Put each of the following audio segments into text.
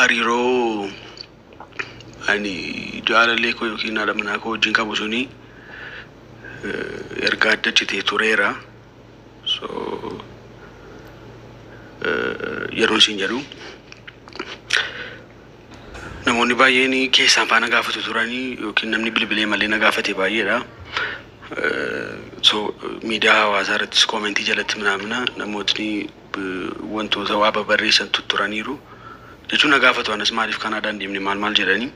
Hariiroo ani jaalallee koo yookiin haadha manaa koo wajjin qabu suni erga adda citee tureera. So yeroon siin jedhu namoonni baay'een keessaan faana gaafatu turanii yookiin namni bilbilee malee na gaafate baay'eedha. So miidiyaa hawaasaa irrattis koomentii jalatti minaamina namootni wantoota waa babarreessan tutturaniiru. Jechuun na gaafatu anas maaliif Kaanaadaan deemne maal maal jedhanii.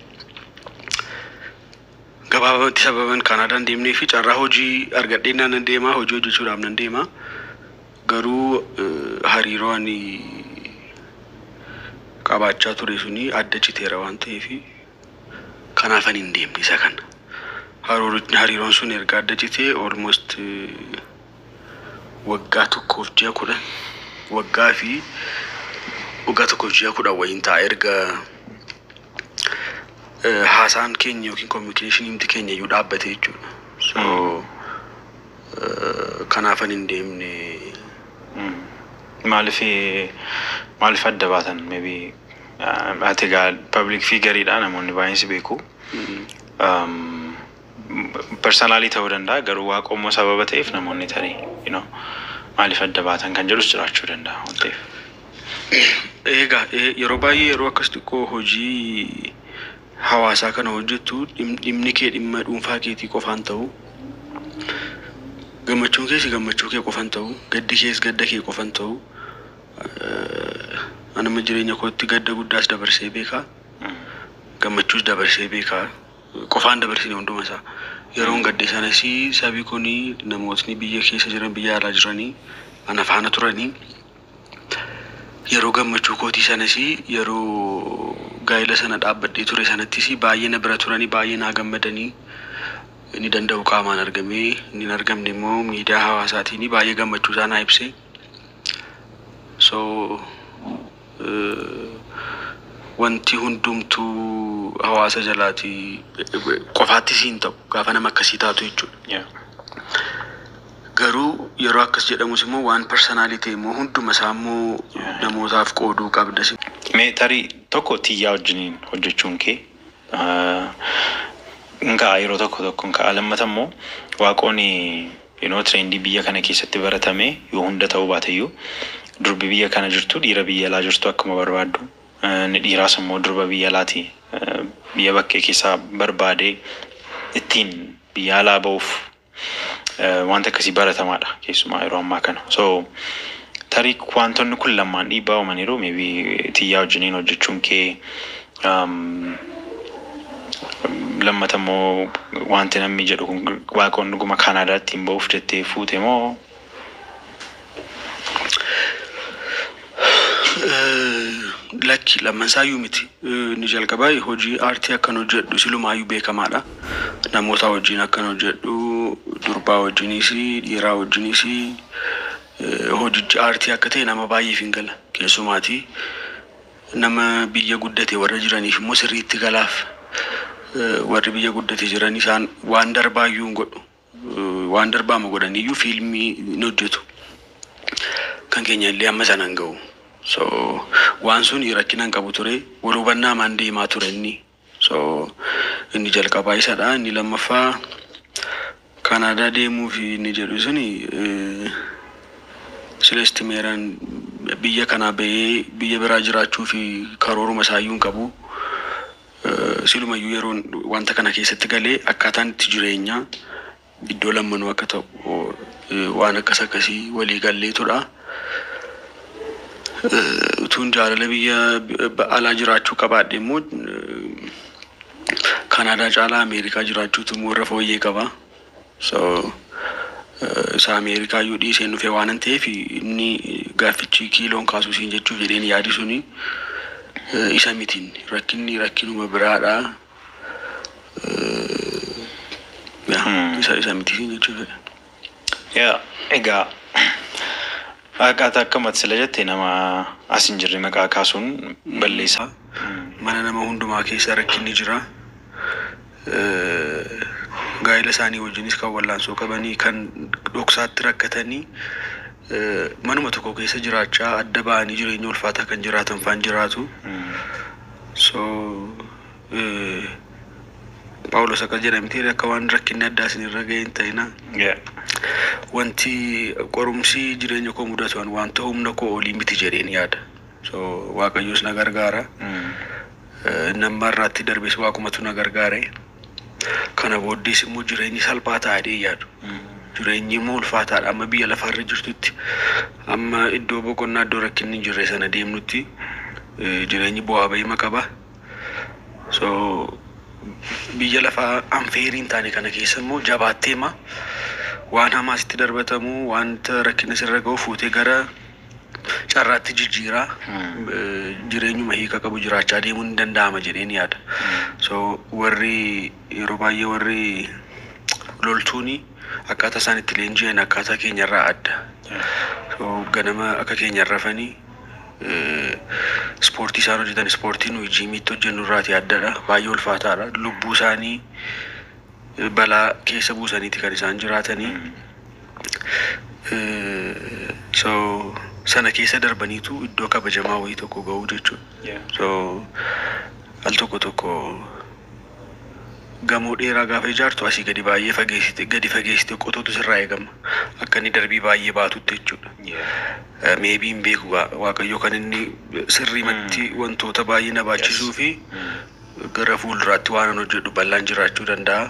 Gabaabumatti sababan Kaanaadaan deemnee fi carraa hojii argadhee nan deema, hojii hojjechuudhaaf nan deema. Garuu hariiroo ani qabaachaa ture suni adda citeera waan ta'eef kanaaf ani hin deemne isa kana. Hariiroon sun erga adda citee almost waggaa tokkoof ji'a 10, waggaa fi waggaa tokkoof ji'a 10 wayiin ta'a erga haasaan keenya yookiin communication keenya iyyuu dhaabbate jechuudha. So kanaaf ani hin deemne. Maaliif adda baatan? Maybe ati egaa public figureidha, namoonni baay'een si beeku. Personally ta'uu danda'a, garuu Waaqoo sababa ta'eef namoonni tarii maaliif adda baatan kan jedhus jiraachuu danda'a waan ta'eef. Egaa yeroo baay'ee yeroo akkas xiqqoo hojii hawaasaa kana hojjettu dhimmi kee dhimma dhuunfaa keetii qofaan ta'u, gammachuun kees gammachuu kee qofaan ta'u, gaddi kees gadda kee qofaan ta'u. Anuma jireenya kootti gadda guddaas dabarsee beekaa, gammachuus dabarsee beekaa, qofaan dabarsine hunduma isaa. Yeroon gadde sanas sabi kuni, namootni biyya keessa jiran, biyya alaa jiranii ana faana turanii, yeroo gammachuu kootii sanas, yeroo gaa'ela sana dhaabbadhee ture sanattis baay'ee na bira turanii, baay'ee naa gammadanii, inni danda'u qaamaan argamee, inni hin argamne immoo miidiyaa hawaasaatiin baay'ee gammachuu isaa naa ibse. So wanti hundumtuu hawaasa jalaati qofaatti siin ta'u gaafa nama akkasii taatu jechuudha. Garuu yeroo akkas jedhamus immoo waan personal ta'e immoo hunduma isaa immoo namootaaf qooduu qabda. Mee tarii tokko Tiyyaa wajjiniin hojjechuun kee hin ka'a, yeroo tokko tokko hin ka'a. Lammata immoo Waaqoon trend biyya kana keessatti baratame yoo hunda ta'uu baateyyuu, durbi biyya kana jirtu dhiira biyya alaa jirtu akkuma barbaaddu, inni dhiiraas immoo durba biyya alaati biyya bakkee keessaa barbaadee ittiin biyya alaa ba'uuf wanta akkasii baratamaadha keessumaa yeroo ammaa kana. So tarii wantoonni kun lamaan dhiibbaa uumaniiru, maybe Tiyyaa wajjiniin hojjechuun kee, lammata immoo wanti namni jedhu kun Waaqoon dhuguma Kaanaadaatti hin ba'uuf jettee fuute moo? Lakki, lammansaayyuu miti. Inni jalqabaa hojii aartii akkan hojjedhu silumaayyuu beekamaadha. Namoota wajjin akkan hojjedhu, durbaa wajjinis dhiiraa wajjinis, hojichi aartii akka ta'e nama baay'eef hin gala. Keessumaati nama biyya guddate warra jiraniif immoo sirriitti galaaf. Warri biyya guddate jiran isaan waan darbaayyuu hin godhu. Waan darbaama godhaniyyuu fiilmii hin hojjetu. Kan keenya illee amma sana hin ga'u. So waan sun rakkina hin qabu ture. Wal hubannaa maan deemaa ture inni. So inni jalqabaa isadha. Inni lammaffaa Kanaadaa deemuu fi inni jedhu suni Sileestimeeraan biyya kanaa bahee biyya biraa jiraachuu fi karooruma isaayyuu hin qabu. Silumayyuu yeroon wanta kana keessatti galee akkaataan itti jireenyaa iddoo lammanuu akka ta'u waan akkas akkasii walii galleetudha. Utuun jaalala biyya alaa jiraachuu qabaadhe immoo Kanaadaa caalaa Ameerikaa jiraachuutu immoo irra fooyyee qaba. So isa Ameerikaa iyyuu dhiiseen dhufe waan ta'eef inni gaaffichi kiiloon kaasuu siin jechuuf jedheen yaadi suni isa mitiin, rakkinni rakkinuma biraadha. Isa miti siin jechuuf jedhe. Yaa, egaa akkaataa akka sila jette nama as hin jirre maqaa kaasuun balleessa. Mana nama hundumaa keessa rakkinni jira. Gaa'ela isaanii wajjinis kan wallaansoo qabanii, kan dhoksaatti rakkatanii, manuma tokko keessa jiraachaa adda ba'anii jireenya ulfaataa kan jiraatan faan jiraatu. So Paawulos akka jedhamte akka waan rakkinni addaa isinirra ga'e hin ta'ina. Wanti qorumsi jireenya koo mudatu wanta humna koo olii miti jedheen yaada. So Waaqayyos na gargaara. Nama irraatti darbes Waaqumatu na gargaare. Kana booddees immoo jireenyi salphaa ta'a jedhee yaadu. Jireenyi immoo ulfaataadha. Amma biyya lafaarra jirtutti, amma iddoo boqonnaa, iddoo rakkinni hin jirre sana deemnutti, jireenyi bu'aa bahii qaba. So biyya lafaa unfair hin taane kana keessa immoo jabaatteema waan hamaa sitti darbatamu, wanta rakkina sirra ga'u fuutee gara carraatti jijjiiraa jireenyuma hiika qabu jiraachaa deemuun ni danda'ama jedheen yaada. So warri yeroo baay'ee warri loltuuni akkaataa isaan itti leenji'an akkaataa keenyarraa adda. So ganama akka keenya rafanii ispoortii isaan hojjetan ispoortii nuyi jiimiitti hojjennu irraati addadha. Baay'ee ulfaataadha. Lubbuu isaanii balaa keessa buusaniiti kan isaan jiraatanii. So sana keessa darbaniitu iddoo kabajamaa wayii tokko ga'uu jechuudha. So al tokko tokko gamoo dheeraa gaafa ijaartu asii gadi baay'ee fageessite, gadi fageessite qotuutu sirraa eegama. Akka inni darbii baay'ee baatutti jechuudha. Maybe hin beeku, Waaqayyo kan inni sirriimatti wantoota baay'ee na baachisuu fi gara fuulduraatti waan an hojjedhu bal'aan jiraachuu danda'a.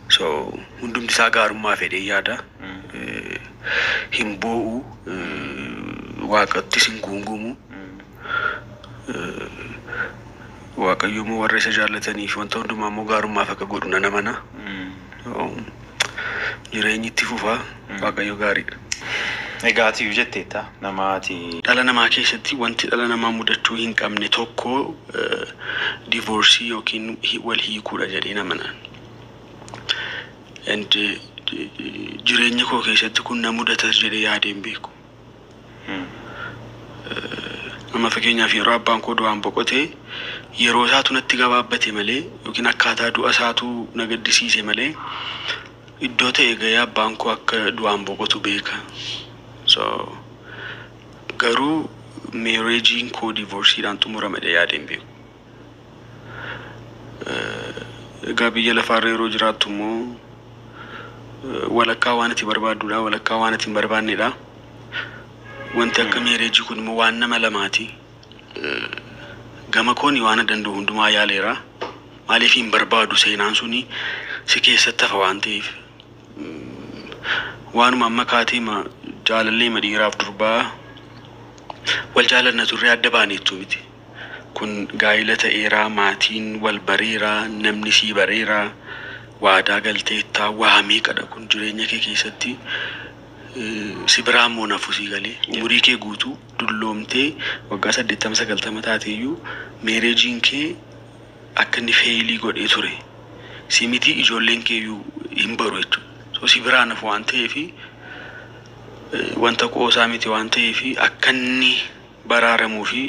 So hundumti isaa gaarummaa fedhee yaada. Hin boo'u, Waaqattis hin guungumu. Waaqayyo immoo warra isa jaallatanii fi wanta hundumaa immoo gaarummaaf akka godhu nan amana. Jireenyi itti fufaa, Waaqayyo gaariidha. Egaa ati iyyuu jetteetta nama ati. Dhala namaa keessatti wanti dhala namaa mudachuu hin qabne tokko divorce yookiin wal hiikuudha jedhee amana. And jireenya koo keessatti kun na mudatas jedhee yaadee hin beeku. Amma fakkeenyaaf yeroo abbaan koo du'aan boqotee yeroo isaatu natti gabaabbate malee yookiin akkaataa du'a isaatu na gaddisiise malee iddoo ta'e gahee abbaan koo akka du'aan boqotu beeka. So garuu marriage koo divorceiidhaan xumurame jedhee yaadee hin beeku. Egaa biyya lafaarra yeroo jiraattu immoo walakkaa waan ati barbaaddudha, walakkaa waan ati hin barbaannedha. Wanti akka marriage kun immoo waan nama lamaati. Gama kooni waan danda'u hundumaa yaaleera. Maaliif hin barbaadu, seenaan suni si keessatti hafa waan ta'eef. Waanuma amma kaatee ma jaalallee ma dhiiraaf durbaa wal jaalanna turre adda baaneettu miti. Kun gaa'ila ta'eeraa, maatiin wal bareeraa, namni sii bareeraa, waadaa galteettaa, waa meeqadha kun jireenya kee keessatti si biraa immoo nafu sii galee umurii kee guutuu dulloomtee waggaa 80 90 taateeyyuu marriageiin kee akka inni fail godhee ture si miti ijoolleen kee iyyuu hin baru jechuudha. So si biraa nafu waan ta'eefi wanta qoosaa miti waan ta'eefi akka inni baraaramuu fi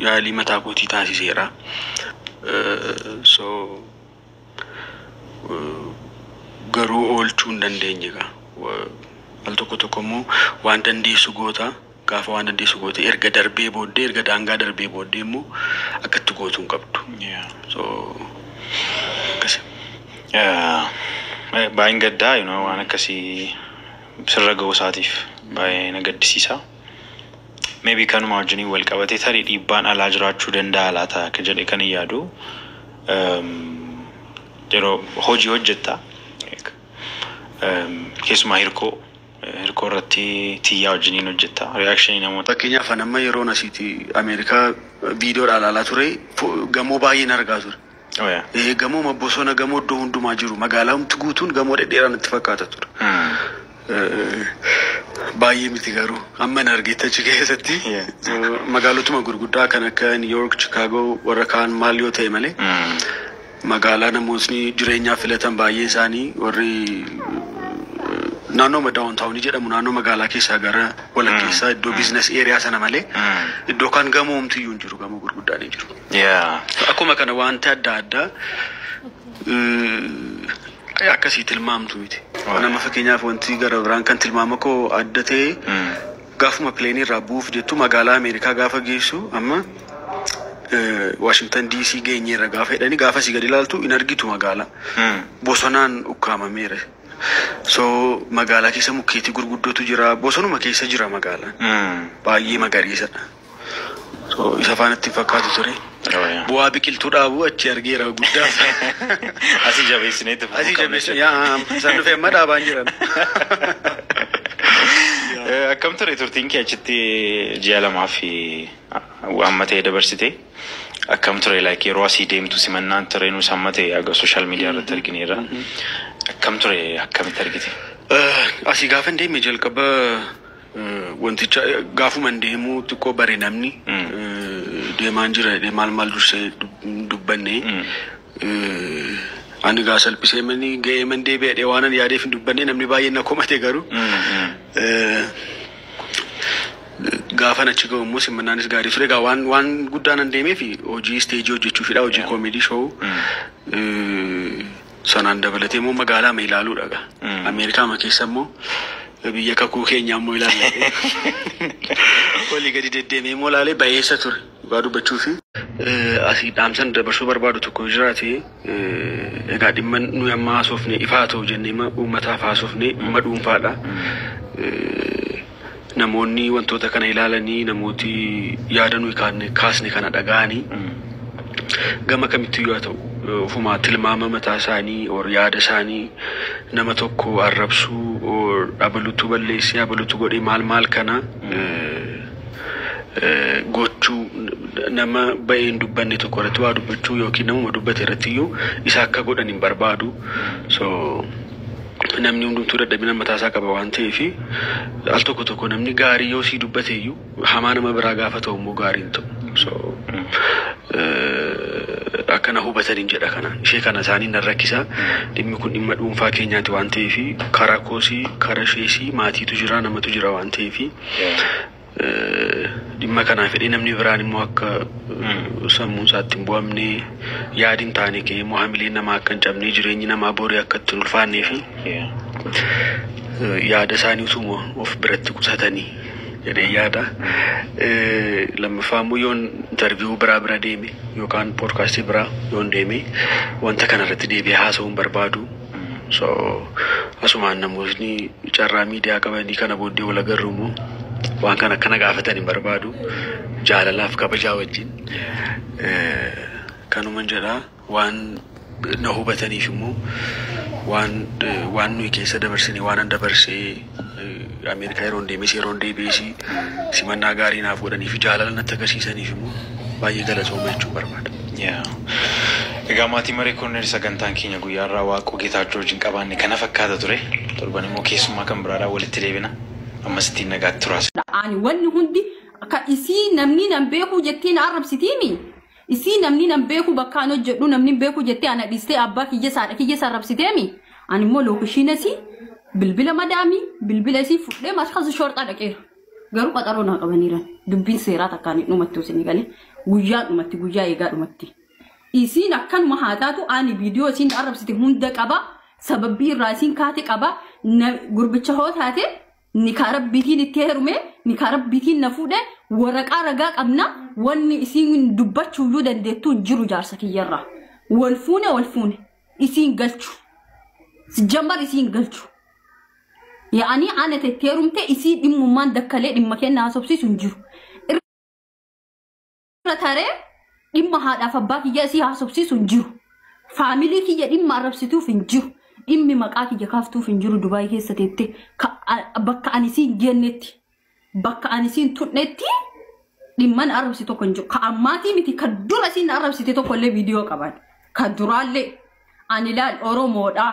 yaalii mataa kootii taasiseera. So garuu oolchuu hin dandeenye egaa. Al tokko tokko immoo waan dandeessu goota, gaafa waan dandeessu goote erga darbee booddee, erga daangaa darbee booddee immoo akka itti gootuu hin qabdu. So akkasi. Baay'een gaddaa waan akkasii sirra ga'uu isaatiif baay'ee na gaddisiisa. Maybe kanuma wajjiniin wal qabatee tarii dhiibbaan alaa jiraachuu danda'a laata akka jedhe kan hin yaadu. Yeroo hojii hojjetta, keessumaa hirkoo irratti Tiyyaa wajjiniin hojjetta. Reaction namoota. Fakkeenyaaf an amma yeroon asiiti Ameerikaa viidiyoodhaan ilaalaa ture, gamoo baay'een argaa ture. Oh, yeah. Gamoo bosona, gamoo iddoo hundumaa jiru, magaalaa humti guutuun gamoo dhedheeraa natti fakkaata ture. Baay'ee miti garuu amma na argetti achi keessatti magaalotuma gurguddaa kan akka New York, Chicago warra kaan maal yoo ta'e malee magaalaa namootni jireenyaaf filatan baay'een isaanii warri naannoo downtown jedhamu, naannoo magaalaa keessaa gara walakkeessaa iddoo business area sana malee iddoo kaan gamoo homtiyyuu hin jiru, gamoo gurguddaan hin jiru. Akkuma kana wanti adda addaa akkasii tilmaamtu miti. Nama fakkeenyaaf wanti gara biraan kan tilmaama koo adda ta'e gaafuma plane irraa bu'uuf jettu magaalaa Ameerikaa gaafa geessu amma Washington DC geenyeerra gaafa jedhanii gaafa si gadi ilaaltu hin argitu magaalaa. Bosonaan ukkaamameera. So magaalaa keessa mukkeetii gurguddootu jira. Bosonuma keessa jira magaalaan. Baay'ee magariisadha. So isa faanatti fakkaatu ture. Bu'aa biqiltuu dhaabuu achi argeera guddaa. Asii jabeessinee itti fufuu Asii qabna jabeessa yaa san dhufee amma dhaabaan jiran. jechuudha. Akkam ture turtiin kee achitti ji'a lamaa fi amma ta'e dabarsite? Akkam ture, like yeroo asii deemtu simannaan ture nus amma ta'e aga social media irratti argineerra. Akkam ture, akkamitti argite? Asii gaafa hin deemne jalqaba wanticha gaafuma hin deemu xiqqoo bare namni deemaan jira jedhee maal maal dursee dubbanne. Ani gaa salphisee mani ga'ee man deebi'ee jedhee waan ani yaadeef hin dubbanne, namni baay'een na komate garuu. Gaafan achi ga'u immoo simannaanis gaarii ture. Egaa waan guddaan an deemee fi hojii stage hojjechuufidha, hojii comedy show. Sanaan dabalatee immoo magaalaa ma ilaaluudha gaa. Ameerikaa ma keessa immoo biyya kakuu keenyaa immoo ilaalladhe. Olii gadi deddeemee immoo ilaalee bayeessa ture dhugaa dubbachuu fi. Asii dhaamsan dabarsuu barbaadu tokko yoo jiraate, egaa dhimma nuyi amma haasofne ifaa ta'u jennee uummataaf haasofne dhimma dhuunfaadha. Namoonni wantoota kana ilaalanii, namooti yaada nuyi kaasne kana dhaga'anii gama kamittiyyuu haa ta'u ofumaa tilmaama mataa isaanii or yaada isaanii nama tokko arrabsuu or abalutu balleessee abalutu godhee maal maal kana gochuu, nama ba'ee hin dubbanne tokko irratti waa dubbachuu yookiin namuma dubbate irratti iyyuu isa akka godhan hin barbaadu. So namni hundumtuu dadhabina mataa isaa qaba waan ta'eef, al tokko tokko namni gaarii yoo sii dubbate iyyuu hamaa nama biraa gaafa ta'u immoo gaarii hin ta'u. So akkana hubataniin jedha kanaan ishee kana isaanii nan rakkisa. Dhimmi kun dhimma dhuunfaa keenyaati waan ta'eef, karaa koosii karaa isheesii maatiitu jira, namatu jira waan ta'eef, dhimma kanaa fedhee namni biraan immoo akka sammuun isaatti hin bu'amne, yaadi hin taane ka'ee immoo hamileen namaa akka hin cabne, jireenyi namaa borii akka itti hin ulfaannee fi yaada isaanii utuma of biratti qusatanii jedhee yaada. Lammaffaa immoo yoon interview biraa bira deeme yookaan podcast biraa yoon deeme wanta kana irratti deebi'ee haasa'uu hin barbaadu. So asumaan namootni carraa miidiyaa qabanii kana booddee wal agarru immoo waan kana akkana gaafatan hin barbaadu. Jaalalaaf kabajaa wajjin. Kanuman jedhaa, waan na hubataniif immoo waan nuyi keessa dabarsine, waan an dabarsee Ameerikaa yeroon deemes yeroon deebi'es simannaa gaarii naaf godhanii fi jaalala natti agarsiisaniif immoo baay'ee galatooma jechuun barbaada. Egaa maatii Maree Corner, sagantaan keenya guyyaa irraa Waaqoo Geetaachoo wajjin qabaanne kana fakkaata ture. Torban immoo keessummaa kan biraadhaan walitti deebina. Ammas ittiin nagaatti turaas. Ani wanni hundi ka isii namni nan beeku jettee na arrabsitiimi. Isii namni nan beeku, bakka an hojjedhu namni hin beeku jettee ana dhiistee abbaa kiyya saadha kiyya isa arrabsiteemi. Ani immoo location isii, bilbila madaamii, bilbila isii fudhee markaza shoorxaa dhaqeera. Garuu qaxaroo naa qabaniiran. Dubbiin seeraa takkaan hin dhumattu isinii galee. Guyyaan dhumatti, guyyaa eegaa dhumatti. Isiin akkanuma haa taatu, ani viidiyoo isiin arrabsite hunda qaba. Sababbii irraa isiin kaate qaba. Gurbicha hoo taate nikaa rabbiitiin itti heerume, nikaa rabbiitiin na fuudhe, waraqaa ragaa qabna. Wanni isiin dubbachuuyyuu dandeettu hin jiru jaarsa kiyyarraa. Wal fuune, wal fuune. Isiin galchu. Jambar isiin galchu. Yaa'anii ana tettee heerumte isii dhimmummaan dakkalee dhimma kenna haasofsiisu hin jiru. Irra taree dhimma haadhaaf abbaa kiyya isii haasofsiisu hin jiru. Family kiyya dhimma arrabsituuf hin jiru. Dhimmi maqaa kiyya kaaftuuf hin jiru. Dubaayii keessa teettee bakka ani isiin gennetti, bakka ani isiin tunnetti dhimma na arrabsi tokko hin jiru. Ka ammaatii miti, ka dura isiin na arrabsite tokko illee viidiyoo qaban. Ka duraallee ani laal Oromoodha.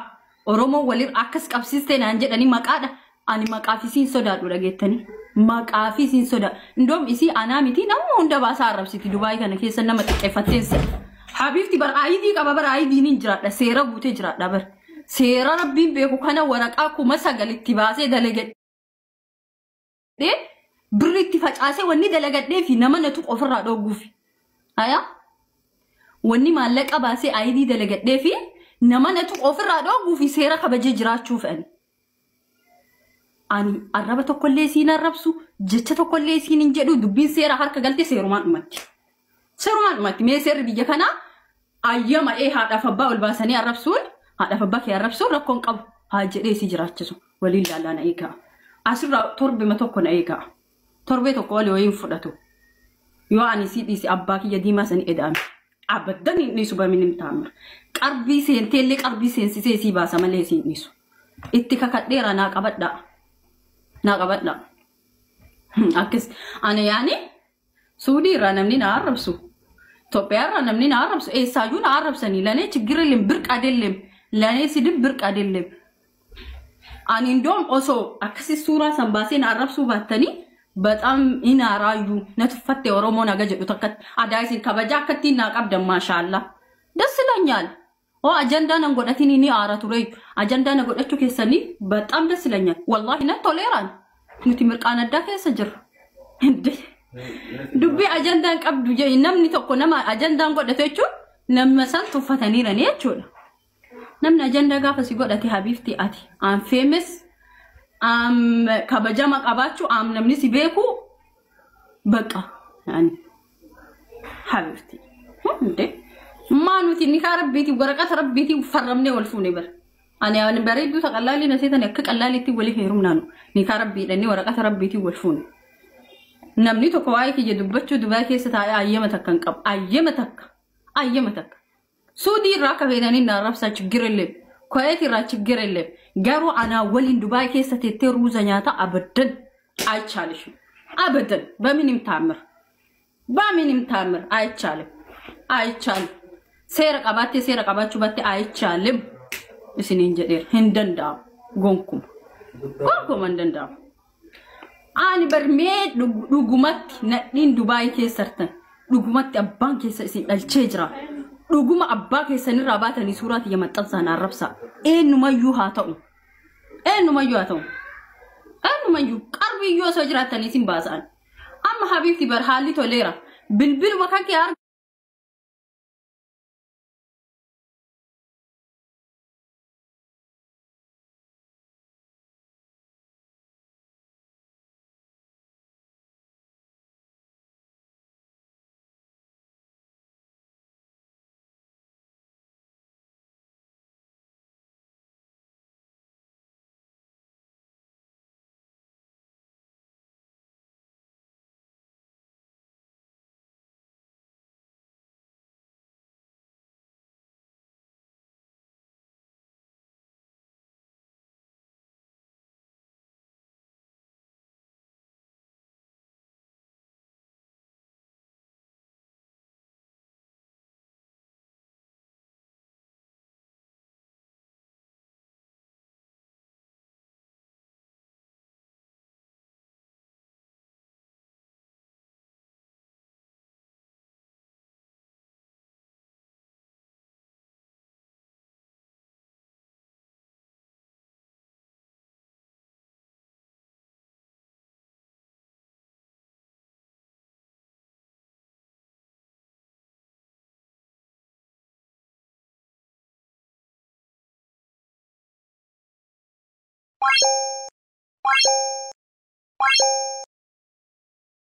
Oromoo waliin akkas qabsiistee naan jedhanii maqaadha. Ani maqaaf isiin sodaadhu, dhageettanii. Maqaaf isiin sodaadhu. Indoom isii anaa miti, nama hunda baasaa arrabsiti Dubaayii kana keessa nama xiqqeeffatteessa. Habiibti bar ID qaba bar, ID'n hin jiraadha. Seera guutee jiraadha bar. Seera rabbiin beeku kana waraqaa 9,000 itti baasee dalagadhee, birri itti facaasee, wanni dalagadhee fi nama natu ofirraa dhoogguufi. Hayaa? Wanni maallaqa baasee ID dalagadhee fi nama natu ofirraa dhoogguufi seera kabajee jiraachuu fe'ani. Ani arraba tokkollee isiin arrabsu, jecha tokkollee isiin hin jedhu, dubbiin seera harka galte seerumaan dhumatti. Seerumaan dhumatti mee seerri biyya kanaa ayyama haadhaaf abbaa ol baasanii arrabsuun haadhaaf abbaa kee arrabsuun rakkoon qabu haa jedhee si jiraachisu waliin laalaa na eegaa. Asirraa torbima tokko na eegaa. Torbee tokko olii wayii hin fudhatu. Yoo ani si dhiise abbaa kiyya diimaa sanii eda'ame. Abaddan hin dhiisu bamin hin taamira. Qarbii seenteellee qarbii seensisee sii baasa malee si hin dhiisu. Itti kakadheera naa qabadhaa. Naa qabadhaa. Akkas ani yaani Suudii irraa namni na arrabsu. Itoophiyaa irraa namni na arrabsu. Eessaayyuu na arrabsanii lanee chiggirri birqa adeelleem. Lanee sidib birqa adeelleem. Ani indoom osoo akkasi suuraa san baasee na arrabsuu baattanii በጣም ኢናራዩ ነትፈቴ ኦሮሞ ነገ ጀዱ ተከት አዳይሲን ከበጃ ከቲና ቀብደ ማሻአላ ደስ ይለኛል። ኦ አጀንዳ ነን ጎዳቲኒ ኒ አራ ቱሬ አጀንዳ ነ ጎዳቹ ከሰኒ በጣም ደስ ይለኛል። ወላሂ ነ ቶሌራን ኑቲ ምርቃነ ዳ ከሰ ጅር እንዴ ዱቢ አጀንዳን ቀብዱ ጀ ነምኒ tokko nama አጀንዳን godhate jechuun nama san tuffataniirani jechuudha. Namni ajandaa gaafa si godhate habiifti ati aan famous am kabajama qabaachuu am namni si beeku baqa yaani habibti hunde maa nuti nikaa rabbiitii waraqata rabbiitii farramnee wal fuune bara ani ani bareedduu ta qallaalii na seetan akka qallaaliitti walii heerumnaanu nikaa rabbiidhanii waraqata rabbiitii wal fuune. Namni tokko waa'ee kiyya dubbachuu Dubaay keessa taa'ee ayyama takka hin qabu ayyama takka ayyama takka Suudii irraa akka feetanii na arrabsaa chiggir illee Kuwait irraa chiggir illee garuu anaa waliin Dubaay keessa teettee ruuza nyaata abadan አይቻልሽም። አበደን በምንም ታምር በምንም ታምር አይቻልም፣ አይቻልም። seera qabaattee seera qabaachuu baatte አይቻልም። isiniin jedheera hin danda'amu gonkuma gonkuma hin danda'amu. Ani barmee dhugumatti nadhiin Dubaay keessartan dhugumatti abbaan keessa isin dhalchee jira. Dhuguma abbaa keessanirraa baatanii suuraa tiyya maxxansaan arrabsaa. Eenyumayyuu haa ta'u. Eenyumayyuu haa ta'u. Eenyumayyuu qarbiyyuu osoo jiraattanii isin baasa'an. Amma habiibti bar haalli toleera. Bilbiluma kan kee